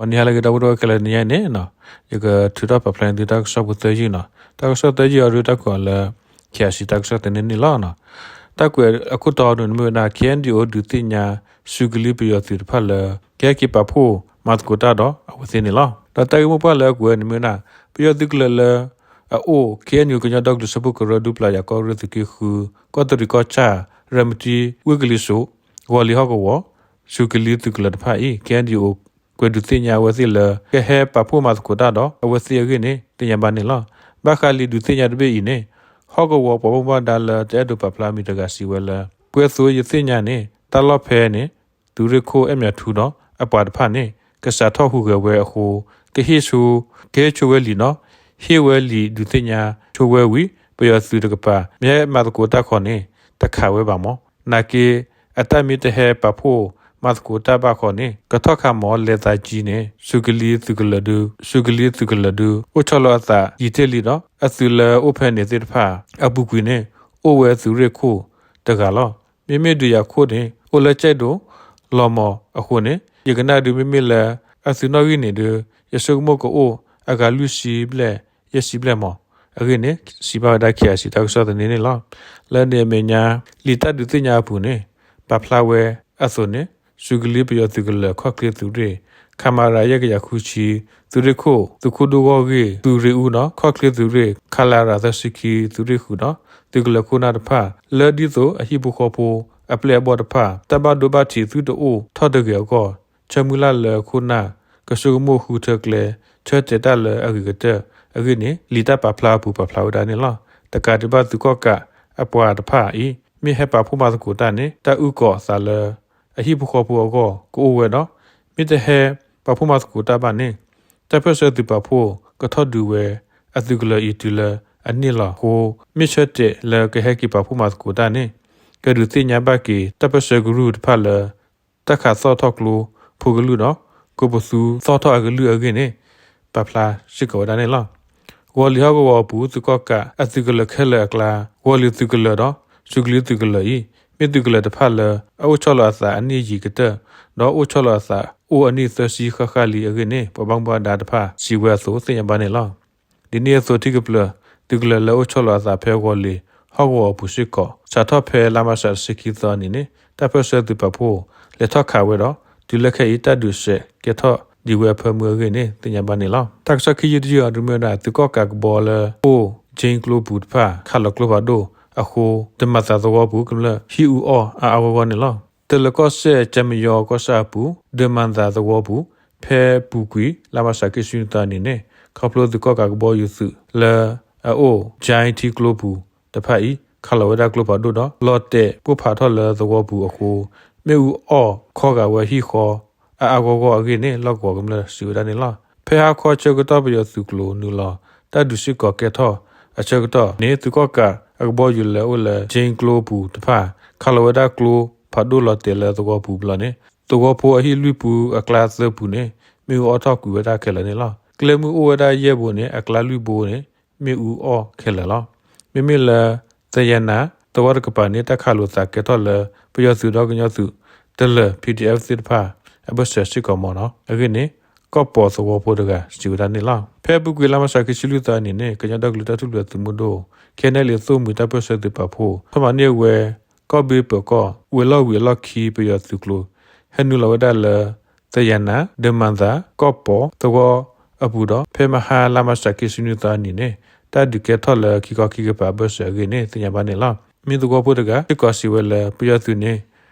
ပှၤနံၤဟါလၢအဂ့ၤ ဒီပုၢ်ဝဲၢ်ခဲလၢာ် တနံၤအံၤန့ၣ် ယကထုးထီၣ်ပာ်ဖျါန့ၢ်သုတၢ်ကစီၣ်ဖိသၢယုၢ်နီၤ. တၢ်ကစီၣ်သၢယုၢ်အံၤ ဒုးတၢ်ကွဲးအီၤလၢ ခ့ၣ်အၣ်စံၤ တၢ်ကစီၣ်သန့န့ၣ်လီၤ. တၢ်ကွဲးအခိၣ်တီန့ၣ်မ့ၢ်ဝဲဒၣ် ခ့ၣ်အဲၣ်ယူၣ်အိၣ် ဒုးသ့ၣ်ညါ စူးကလံၤပယီၤသုးတဖၣ်လၢ ကဟဲက့ၤပာ်ဖှိၣ်မၤသကိးတၢ်ဒီးအဝဲသ့ၣ်န့ၣ်လီၤ. ဒီးတၢ်ဂ့ၢ်မိၢ်ပှၢ်လၢအကွဲးန့ၣ်မ့ၢ်ဝဲဒၣ် ပယီၤသုးကလၢၤလၢ အအိၣ် ခ့ၣ်အဲၣ်ယူၣ် ကညီဒီကလုာ်စၢဖှိၣ်ကရၢ ဒူပျၤယၤကီၢ်ရ့ၣ်သုးက့ဃု ကီၢ်သူလ့ၤကီၢ်ဆၣ် ရၤမတံ ဝ့ၢ်ကလံၤစိး ဂီၤလ့ၤဟီၣ်ကဝီၤ စူးကလံၤသုးကလၢၤတဖၣ်အံၤ ခ့ၣ်အဲၣ်ယူၣ်အိၣ် ကွဲးဒုးသ့ၣ်ညါအဝဲသ့ၣ်လၢ ကဟဲပာ်ဖှိၣ်မၤသကိးတၢ်ဒီးအဝဲသ့ၣ်အဂ့ၢ်န့ၣ် သ့ၣ်ညါဘၣ်န့ၣ်လီၤ. ဘၣ်ဃးလံာ်ဒုးသ့ၣ်ညါတဘ့ၣ်အံၤန့ၣ် ဟီၣ်ကဝီၤပှၤဘၣ်မူဘၣ်ဒါလၢတအဲၣ်ဒိးပာ်ဖျါအမံၤတဂၤစံးဝဲလၢ ပှဲၤသိးယသ့ၣ်ညါန့ၣ် တၢ်လီၢ်ဖဲန့ၣ် သုးရ့ၣ်ခိၣ်အဲၣ်မၠးထူဒီးအပှၤတဖၣ်န့ၣ် ကစးထီၣ်ဟူးဂဲၤဝဲအဃိ ကဟ့ၣ်ဆိ ကဟ့ၣ်ဆိဝဲလံာ်ဒီး ဟ့ၣ်ဝဲလံာ်ဒုးသ့ၣ်ညါဆိဝဲဝံၤ ပယီၤသုးတကပၤ မ့ၢ်ဟဲမၤသကိးတၢ်ခီန့ၣ် တခးဝဲဘၣ်မး. နာ်က့ အတၢ်မ့ၢ်တဟဲပာ်ဖှိၣ်မၤသကိးတၢ်ဘၣ်ခီန့ၣ် ကထီၣ်ခးမီၤလဲၤသးကံန့ၣ် စူးကလံၤသုးကလၢၤဒု စူးကလံၤသုးကလၢၤဒု အိၣ်ဆီလီၤအသးယံာ်တ့ၢ်လံဒီး အသုးလၢအအိၣ်ဖဲန့ၣ်သ့ၣ်တဖၣ် အပူၤကွံာ်န့ၣ် အိၣ်ဝဲသုးရ့ၣ်ခိၣ်တဂၤလီၤ. မ့မ့ၢ်ဒုးယၤခိၣ်န့ၣ် အိၣ်လၢကၠဲၣ်ဒိၣ်လီၤမးအဃိန့ၣ် ယကနၣ်ဒုးမ့မ့ၢ်လၢ အသုးနီၣ်ဂံၢ်န့ၣ်ဒုး ယဆိကမိၣ်ကအိၣ်အဂၤလွံၢ်ဆံဘျဲၣ် ယဲၢ်ဆံဘျဲၣ်မး. အဂ့ၢ်န့ၣ် စံးဘၣ်ဝဲဒၣ် ခ့ၣ်အၣ်စံၤ တၢ်ကစီၣ်သန့န့ၣ်လီၤ. လၢန့ၣ်အမဲာ်ညါ လံာ်တၢ်ဒုးသ့ၣ်ညါအပူၤန့ၣ် ပာ်ဖျါဝဲအသိးန့ၣ် စူးကလံၤပယီၤသုးကလၢၤ ခီၣ်ချ့သုးရ့ၣ် ခမရ ယဲၢ်ကယၤဃုဆံ သုးရ့ၣ်ခိၣ် သုးခိၣ်ဒိၣ်ဂီၢ်ဂ့ၢ် သုးရ့ၣ်အူဒီး ခီၣ်ချ့သုးရ့ၣ် ခလရ သၢဆံခံ သုးရ့ၣ်ဃုာ်ဒီး သုးကလၢၤခိၣ်နၢ်တဖၣ် လၢဒ်သိးအဟံၣ်ဖိဃီဖိအပျဲၢ်အဘီၣ်တဖၣ် တၢ်ဘၣ်ဒိဘၣ်ထံးသုတအိၣ်ထီၣ်တဂ့ၤအဂီၢ် ဆၢမုၢ်လၢ်လၢခိၣ်နၢ် ကဆိကမိၣ်ဃုထၢကျဲ ဆၢတဲာ်တၢ်လၢအဂ့ၤကတၢၢ်အဂ့ၢ်န့ၣ် လံာ်တၢ်ပာ်ဖျါအပူၤပာ်ဖျါဝဲဒၣ်န့ၣ်လီၤ. တကးဒံးဘၣ်သုးကီၣ်ကးအပှၤတဖၣ်အံၤ မ့ၢ်ဟဲပာ်ဖှိၣ်မၤသကိးတၢ်န့ၣ် တၢ်အုၣ်ကီၤအသးလၢ အဟံၣ်ဖိဃီဖိအဂီၢ်ကအိၣ်ဝဲဒီး မ့ၢ်တဟဲပာ်ဖှိၣ်မၤသကိးတၢ်ဘၣ်န့ၣ် တၢ်ပၢၢ်ဆၢသုးပာ်ဖှိၣ်ကထီၣ်ဒုးဝဲအသုးကလၢၤအံၤတုၤလၢအန့ၢ်လီၤအဃိ မ့ၢ်ဆၢတဲာ်လၢကဟဲက့ၤပာ်ဖှိၣ်မၤသကိးတၢ်န့ၣ် ကဒုးသ့ၣ်ညါဘၣ်က့ၤတၢ်ပၢၢ်ဆၢကရူၢ်တဖၣ်လၢ တၢ်ခးသီၣ်ထီၣ်ကျိဖိကလုၢ်ဒီး ကိးပသူသီၣ်ထီၣ်အကလုၢ်အဂ့ၢ်န့ၣ် ပာ်ဖျါစ့ၢ်ကီးဝဲဒၣ်န့ၣ်လီၤ. ဂီၤလံၤဟီၣ်ကဝီၤအပူၤ သုးကီၣ်ကးအသုးကလၢၤခဲလၢာ်အကျါ ဂီၤလံၤသုးကလၢၤဒီး စူးကလံၤသုးကလၢၤအံၤ မ့ၢ်သုးကလၢၤတဖၣ်လၢ အအိၣ်ဆီလီၤအသးအနံၣ်ယံာ်ကတၢၢ် ဒီးအိၣ်ဆီလီၤအသးအိၣ်အနံၣ်သၢဆံဃၣ်ဃၣ်လံအဂ့ၢ်န့ၣ် ပှၤဘၣ်မူဘၣ်ဒါတဖၣ် စံးဝဲအသိးသ့ၣ်ညါဘၣ်န့ၣ်လီၤ. ဒ်န့ၣ်အသိးထံကပျၢၤ သုးကလၢၤလၢအိၣ်ဆီလီၤအသးဖဲဂီၤလံၤဟီၣ်ကဝီၤအပူၤစ့ၢ်ကီး စးထီၣ်ဖဲလါမးရှးတဆံခံသီအနံၤန့ၣ် တၢ်ပၢၢ်ဆၢသုးပာ်ဖှိၣ် လဲၤထီၣ်ခးဝဲဒီး တုၤလၢခဲအံၤတၢ်ဒုးစဲးကဲထီၣ်ဒံးဝဲအဖၢမုၢ်အဂ့ၢ်န့ၣ် သ့ၣ်ညါဘၣ်န့ၣ်လီၤ. တၢ်ကစီၣ်ခံယုၢ်တယုၢ်အံၤ ဒုးမ့ၢ်ဝဲဒၣ် သုးကီၣ်ကးကဘီလၢအိၣ် ကၠ့ကျိပူၤတဖၣ် ခးလီၤကျိဖးဒိၣ်အဃိ ဒမၤသးသဝီပူၤ ကမျၢၢ်ဟံၣ်အူအီၣ်အါအါဂီၢ်ဂီၢ်န့ၣ်လီၤ. တလၢၤကီၢ်စဲၣ် ကၠဲမယီကီၢ်ဆၣ်အပူၤ ဒမၤသးသဝီပူၤ ဖဲပူၤကွံာ် လါမးရှးခံဆံနွံသီအနံၤန့ၣ် ခီဖျိသုးကီၣ်ကးကဘီယူၤသုးလၢအအိၣ် ကၠ့ထံကျိပူၤတဖၣ်အံၤ ခးလီၤဝဲဒၣ်ကျိဖးဒိၣ်ဒီး လီၤတဲာ်ပိၢ်ဖးထီၣ်လၢသဝီပူၤအဃိ မ့ၣ်အူအီၣ်ခီဂာ်ဝဲဟံၣ်ဃီအါအါဂီၢ်ဂီၢ်အဂ့ၢ်န့ၣ် လီၢ်ကဝီၤကမျၢၢ်စံးဝဲဒၣ်န့ၣ်လီၤ. ဖဲဟါခီဆၢကတီၢ်ပယီၤသုးကျိၤနုာ်လီၤ တၢ်ဒုးစ့ၢ်ကီးကဲထီၣ်အဆၢကတီၢ်န့ၣ် သုးကီၣ်ကးအကဘီယူၤလၢအိၣ်လၢ ကၠ့ကျိပူၤတဖၣ် ခးလီၤဝဲဒၣ်ကျိဖးဒိၣ်လီၤတဲာ်လၢသဝီပူၤဘျီန့ၣ် သဝီဖိအဟံၣ်လွံၢ်ပူၤအကျါသၢပူၤန့ၣ် မ့ၣ်အူအီၣ်ထီၣ်ကွံာ်ဝဲဒၣ်ခဲလၢာ်န့ၣ်လီၤ. ကျဲမုၢ်အိၣ်ဝဲဒၣ်ယဲၢ်ဘိန့ၣ် အကျါလွံၢ်ဘိန့ၣ် မ့ၣ်အူအီၣ်ခဲလၢာ်လီၤ. မ့မ့ၢ်လၢ သယၤနၤ သဝီတကပၤန့ၣ် တၢ်ခးလိာ်သးကဲထီၣ်လၢ ပယီၤသုးဒီးကညီသုးတလၢၤ P D F သ့ၣ်တဖၣ် အဘၢၣ်စၢၤစ့ၢ်ကီးမ့ၢ်နီၤ. အဂ့ၢ်န့ၣ် ကီၢ်ပီၤသဝီဖိတဂၤစံးဝဲဒၣ်န့ၣ်လီၤ. ဖဲအပူၤကွံာ်လါမးရှးခံဆံလွံၢ်သီအနံၤန့ၣ် ကညီဒီကလုာ်တၢ်ထူၣ်ဖျဲးသုးမုၢ်ဒိၣ် K N L A သိၣ်မှံၤတၢ်ပၢၢ်ဆၢသုးပာ်ဖှိၣ် ထီၣ်မၤန့ၢ်ဝဲ ကီၢ်ဘ့ပၢၤကီၢ်ဝဲၤလီၢ်ဝံၤအလီၢ်ခံ ပယီၤသုးကျိၤ ဟဲနုာ်လီၤဝဲဒၣ်လၢ သယၤနၤ ဒၢမၤသး ကီၢ်ပီၤသဝီအပူၤဒီး ဖဲမဟါလါမးရှးခံဆံနွံသီအနံၤန့ၣ် တၢ်ဒုးကဲထီၣ်လၢခံခီခံကပၤအဘၢၣ်စၢၤအဂ့ၢ်န့ၣ် သ့ၣ်ညါဘၣ်န့ၣ်လီၤ. မ့ၢ်သဝီဖိတဂၤစ့ၢ်ကီးစံးဝဲလၢ ပယီၤသုးန့ၣ်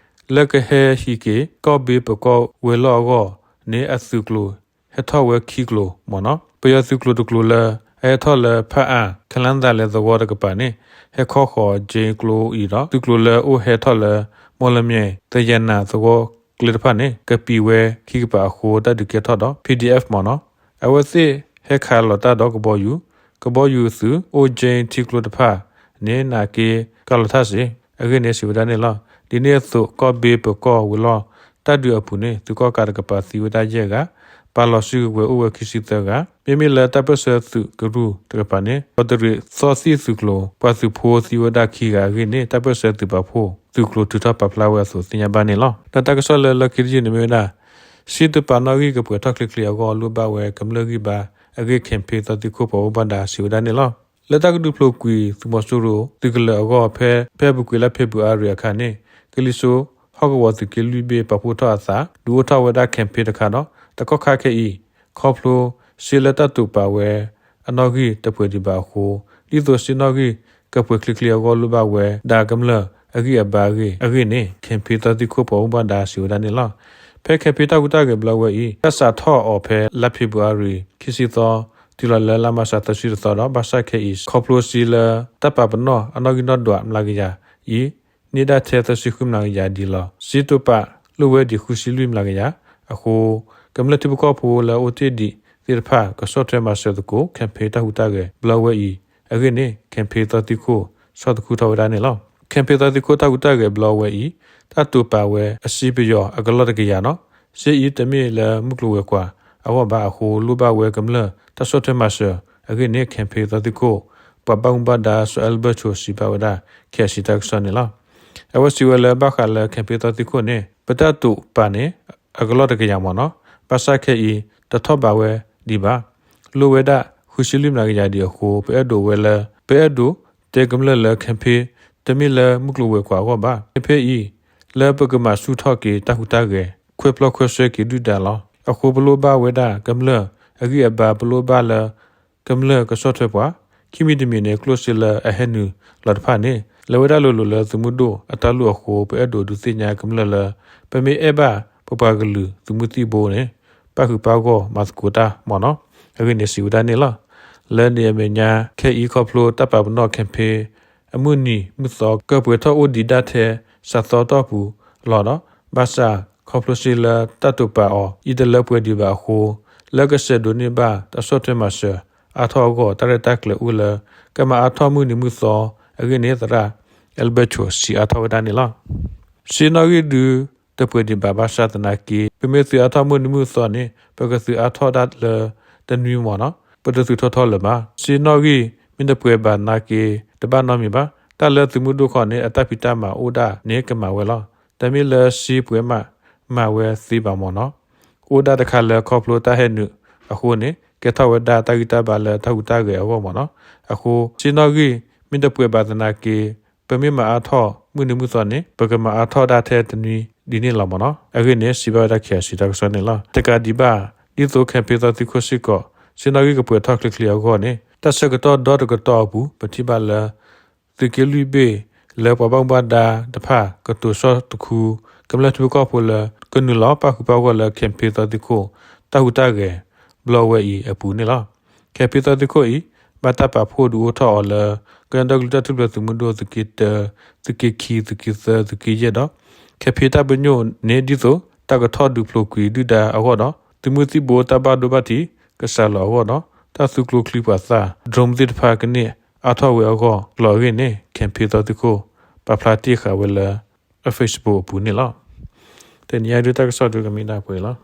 လၢကဟဲဟံးက့ၤ ကီၢ်ဘ့ပၢၤကီၢ်ဝဲၤလီၢ်အဂီၢ်န့ၣ် အသုးကျိၤ ဟဲထီၣ်ဝဲခံကျိၤမ့ၢ်နီၤ. ပယီၤသုးကျိၤတကျိၤလၢ အဟဲထီၣ်လၢဖၣ်အၣ် ခဲလၢာ်သးလဲသဝီတကပၤန့ၣ် ဟဲခီဃီၤကၠ့ကျိအံၤဒီး သုးကျိၤလၢအိၣ်ဟဲထီၣ်လၢ မီၢ်လမၠဲၣ် သယၤနၤသဝီကျဲတဖၣ်န့ၣ် ကပံာ်ဝဲခံကပၤအဃိ တၢ်ဒုးကဲထီၣ်ဒီး P D F မ့ၢ်နီၤ အဝဲသ့ၣ်ဟဲခးလီၤတၢ်ဒီးကဘီယူၤ, ကဘီယူၤသုး အိၣ်ကၠ့ထံကျိတဖၣ်န့ၣ် နာ်က့ကၤလီၤထၣ်စ့ၢ် အဂ့ၢ်န့ၣ် စံးဝဲဒၣ်န့ၣ်လီၤ. ဒ်န့ၣ်အသိး ကီၢ်ဘ့ပၢၤကီၢ်ဝဲၤလီၢ် တၢ်ဒုးအပူၤန့ၣ် သုးကီၣ်ကးတကပၤသံဝဲဒၣ်ယဲၢ်ဂၤ, ပာ်လီၤစုကဝဲၤအိၣ်ဝဲခံဆံသၢဂၤ, မ့မ့ၢ်လၢတၢ်ပၢၢ်ဆၢသုးကရူၢ်တကပၤန့ၣ် ကီးတရံးသီသံၣ်သုးကျိၤ ပှၤသုးဖိသံဝဲဒၣ်ခံဂၤအဂ့ၢ်န့ၣ် တၢ်ပၢၢ်ဆၢသုးပာ်ဖှိၣ်သုးကျိၤထုးထီၣ်ပာ်ဖျါဝဲအသိးသ့ၣ်ညါဘၣ်န့ၣ်လီၤ. ဒီးတၢ်ကစီၣ်လၢလီၢ်ခံတယုၢ်န့ၣ်မ့ၢ်ဝဲဒၣ် စ့တိာ်ပာ်နီၣ်ဂံၢ်ကပှဲၤထီၣ်ချ့ချ့အဂီၢ် လိၣ်ဘၣ်ဝဲကမျၢၢ်ဂံၢ်ဘါအဂ့ၢ် Campaign သီသံခိၣ်ပှၤဘၣ်မူဘၣ်ဒါစံးဝဲဒၣ်န့ၣ်လီၤ. လၢတၢ်ကဒုးဖျိးကွံာ်သုးမီၤစိရိၤသုးကလၢၤအဂီၢ် ဖဲ ဖဲအပူၤကွံာ်လါဖ့ၤဘြူၤအါရံၤအခါန့ၣ် ကလံၤစိးဟီၣ်ကဝီၤသုးက့လွံၢ်ဘ့ၣ်ပာ်ဖှိၣ်ထီၣ်အသး ဒုးအိၣ်ထီၣ်ဝဲဒၣ် Campaign တခါဒီး တကီၢ်ခါခဲအံၤ ခီဖျိစ့လၢတၢ်တိာ်ပာ်ဝဲအနီၣ်ဂံၢ်တပှဲၤဒံးဘၣ်အဃိ ဒ်သိးစ့နီၣ်ဂံၢ်ကပှဲၤချ့ချ့အဂီၢ် လိၣ်ဘၣ်ဝဲဒၣ်ကမျၢၢ်အဂံၢ်အဘါအဂ့ၢ်န့ၣ် Campaign သီသံခိၣ်ပှၤဘၣ်မူဘၣ်ဒါစံးဝဲဒၣ်န့ၣ်လီၤ. ဖဲ Campaign တၢ်ဟူးတၢ်ဂဲၤဘျီဝဲအံၤ တၢ်စးထီၣ်အီၤဖဲလါဖ့ၤဘြူၤအါရံၤ ခံဆံသီ တုၤလီၤလၢလါမၢ်ၡး သၢဆံတသီဒီး ဘၣ်ဆၣ်ခဲအံၤ ခီဖျိစ့လၢတၢ်ပာ်ပနီၣ်အနီၣ်ဂံၢ်နီၣ်ဒွးမျးကယၤအံၤ န့ၢ်ဒၣ်ထဲသၢဆံဃုမျးကယၤဒံးလီၤ. စ့တိာ်ပာ်လိၣ်ဝဲဒံးဃုဆံလွံၢ်မျးကယၤအဃိ ကမျၢၢ်ထံဖိကီၢ်ဖိလၢအအိၣ်တ့ၢ်ဒံးသ့ၣ်တဖၣ် ကဆီၣ်ထွဲမၤစၢၤသကိး Campaign တၢ်ဟူးတၢ်ဂဲၤဘျီဝဲအံၤအဂ့ၢ်န့ၣ် Campaign သီသံခိၣ်ဆီၣ်သခူထီၣ်ဝဲဒၣ်န့ၣ်လီၤ. Campaign သီသံခိၣ်တၢ်ဟူးတၢ်ဂဲၤဘျီဝဲအံၤ တၢ်တိာ်ပာ်ဝဲအစ့ပယီၤအကလီၢ်တကယၤဒီး စ့အံၤတမ့ၢ်လၢမုၢ်ကျိၤဝဲၤကွာ်အဂီၢ်ဘၣ်အဃိ လိၣ်ဘၣ်ဝဲကမျၢၢ်တၢ်ဆီၣ်ထွဲမၤစၢၤအဂ့ၢ်န့ၣ် Campaign သီသံခိၣ် ပှၤဘၣ်မူဘၣ်ဒါစီၤအဲလ်ဘၢၣ်ဆိး စံးဘၣ်ဝဲဒၣ် KIC တၢ်ကစီၣ်န့ၣ်လီၤ. အဝဲစံးဝဲလၢဘၣ်ဃးလၢ Campaign သီသံခိၣ်န့ၣ် ပတၢ်တိာ်ပာ်န့ၣ် အကလီၢ်တကယၤမ့ၢ်နီၤ, ဘၣ်ဆၣ်ခဲအံၤ တထီၣ်ဘးဝဲဒံးဘၣ်. လိၣ်ဝဲဒၣ်ဃုဆံလွံၢ်မျးကယၤဒံးအဃိ ပအဲၣ်ဒိးဝဲလၢ ပအဲၣ်ဒိးတဲကမျၢၢ်လၢ Campaign တမ့ၢ်လၢမုၢ်ကျိၤဝဲၤကွာ်အဂီၢ်ဘၣ်. Campaign အံၤ လၢပကမၤဆူၣ်ထီၣ်က့ၤတၢ်ဟူးတၢ်ဂဲၤ ခွဲးပျီၢ်ခွဲးဆှၢက့ၤဒုၣ်ဒါလီၤ. အဃိပလိၣ်ဘၣ်ဝဲဒၣ်ကမျၢၢ်အဂံၢ်အဘါ ပလိၣ်ဘၣ်လၢ ကမျၢၢ်ကဆီၣ်ထွဲပှၤ, ခံမံၤတမံၤန့ၣ် ကျိၣ်စ့လၢအဟဲနုာ်လီၤတဖၣ်န့ၣ် လဲၤဝဲဒၣ်လိၤလိၤလၢသုးမုၢ်ဒိၣ်အတၢ်လိၣ်အဃိ ပအဲၣ်ဒိးဒုးသ့ၣ်ညါကမျၢၢ်လၢ ပမ့ၢ်အဲၣ်ဘၣ်ပပှၤကလုာ်သုးမုၢ်သံၣ်ဘိန့ၣ် ပၣ်ဃုာ်ပၣ်ဂီၢ်မၤသကိးတၢ်မ့ၢ်နီၤ, အဂ့ၢ်န့ၣ်စံးဝဲဒၣ်န့ၣ်လီၤ. လၢန့ၣ်အမဲာ်ညါ ခဲအံၤခီဖျိတၢ်ပာ်ပနီၣ် Campaign အမုၢ်နံၤမုၢ်သီ ကပှဲၤထီၣ်အိၣ်ဒံးဒၣ်ထဲစးသီတီၢ်ပူၤလီၤဒီး ဘၣ်ဆၣ် ခီဖျိစ့လၢတၢ်တိာ်ပာ်အီၤ အံၤတလၢပှဲၤဒံးဘၣ်အဃိ လၢကဆဲးဒိးန့ၢ်ဘၣ်တၢ်ဆီၣ်ထွဲမၤစၢၤအါထီၣ်အဂီၢ် တၢ်ရဲၣ်တၢ်ကျဲၤအိၣ်လၢ ကမၤအါထီၣ်မုၢ်နံၤမုၢ်သီအဂ့ၢ်န့ၣ် သရၣ် အဲလ်ဘၢၣ် ဆိး စံးအါထီၣ်ဝဲဒၣ်န့ၣ်လီၤ. စ့နီၣ်ဂံၢ်ဒုးတပှဲၤဒံးဘၣ် ဘၣ်ဆၣ်သနာ်က့ ပမ့ၢ်သုးအါထီၣ်မုၢ်နံၤမုၢ်သီန့ၣ် ပကသုးအါထီၣ်ဒၣ်လၢတနွံမ့ၢ်နီၤ, ပတသုးထီၣ်ထီၣ်လၢၤဘၣ်. စ့နီၣ်ဂံၢ်မ့ၢ်တပှဲၤဘၣ်သနာ်က့ တဘၣ်နီတမံၤဘၣ်. တၢ်လၢသုးမုၢ်ဒိၣ်ခီန့ၣ် အတၢ်ဖံးတၢ်မၤအိၣ်ဒၣ်န့ၣ်ကမၤဝဲလီၤ. တမ့ၢ်လၢစ့ပှဲၤမး မၤဝဲသ့ဘၣ်မ့ၢ်နီၤ, အိၣ်ဒၣ်တခါလၢခီဖျိတၢ်ဟဲနုာ်အဃိန့ၣ် ကဲထီၣ်ဝဲဒၣ်တၢ်ဂံၢ်တၢ်ဘါလၢတၢ်ဟူးတၢ်ဂဲၤအဂီၢ်မ့ၢ်နီၤ. အဃိ စ့နီၣ်ဂံၢ်မ့ၢ်တပှဲၤဘၣ်သနာ်က့ ပမ့ၢ်မၤအါထီၣ်မုၢ်နံၤမုၢ်သီန့ၣ် ပကမၤအါထီၣ်ဒၣ်ထဲတနွံဒ်န့ၣ်လီၤမ့ၢ်နီၤ. အဂ့ၢ်န့ၣ် စံးဘၣ်ဝဲဒၣ် KIC တၢ်ကစီၣ်န့ၣ်လီၤ. တကးဒံးဘၣ် ဒ်သိး Campaign သီသံခိၣ်စ့ၢ်ကီး စ့နီၣ်ဂံၢ်ကပှဲၤထီၣ်ချ့ချ့အဂီၢ်န့ၣ် တၢ်ဆၢကတီၢ်ဒီတကတီၢ်အပူၤ ပထံၣ်ဘၣ်လၢ သုးက့လွံၢ်ဘ့ၣ် လၢပှၤဘၣ်မူဘၣ်ဒါတဖၣ် ကတိၤဆီၣ်သခူ ကမျၢၢ်ထံဖိကီၢ်ဖိလၢ ကနုာ်လီၤပၣ်ဃုာ်ပၣ်ဂီၢ်လၢ Campaign သီသံခိၣ် တၢ်ဟူးတၢ်ဂဲၤဘျီဝဲအံၤအပူၤန့ၣ်လီၤ. Campaign သီသံခိၣ်အံၤ ဘၣ်တၢ်ပာ်ဖှိၣ်ဒုးအိၣ်ထီၣ်အီၤလၢ ကညီဒီကလုာ်တၢ်ထူၣ်ဖျဲးသုးမုၢ်ဒိၣ် သုးက့တၢ, သုးက့ခံ, သုးက့သၢ, သုးက့ယဲၢ်ဒီး Campaign တၢ်ပညိၣ်န့ၣ် ဒ်သိးတၢ်ကထီၣ်ဒုးဖျိးကွံာ်ဒုၣ်ဒါအဂီၢ်ဒီး သုးမုၢ်သံၣ်ဘိတၢ်ဘၣ်ဒိဘၣ်ထံးကစှၤလီၤအဂီၢ်ဒီး တၢ်သူကျိချံပှၤသၣ် drone သ့ၣ်တဖၣ်ကန့ၢ်အါထီၣ်ဝဲအဂီၢ်လီၤအဂ့ၢ်န့ၣ် Campaign သီသံခိၣ် ပာ်ဖျါတ့ၢ်ဃာ်ဝဲလၢ အ Facebook အပူၤန့ၣ်လီၤ. တနံၤအံၤဒုးတၢ်ကစီၣ်ဒုးကမ့ၢ်ဒၣ်ပှဲၤလီၤ.